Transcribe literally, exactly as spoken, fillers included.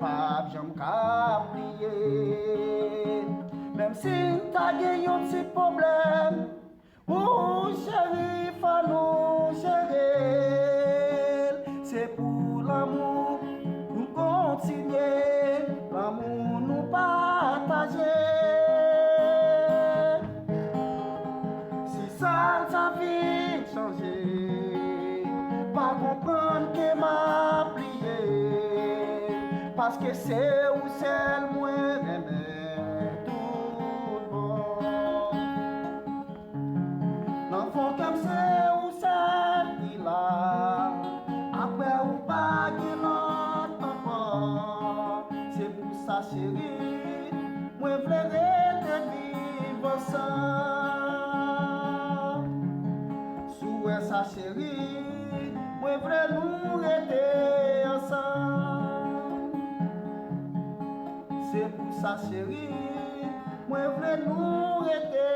ap janm ka bliye. Menm si n ta gen yon ti pwoblèm, ou cheri, fò nou jere l. Se pou lanmou nou kontinye, lanmou nou pataje. Si sa ta vin chanje, pa konprann ke m ap bliye, paske se ou sèl mwen renmen tout bon. Nan fon kè m se ou sèl ki la, apre ou pa gen lòt ankò. Se pou sa cheri, mwen vle rete viv ansanm. Si w wè sa cheri, mwen vle nou rete ansanm. Se pou sa cheri, mwen vle nou rete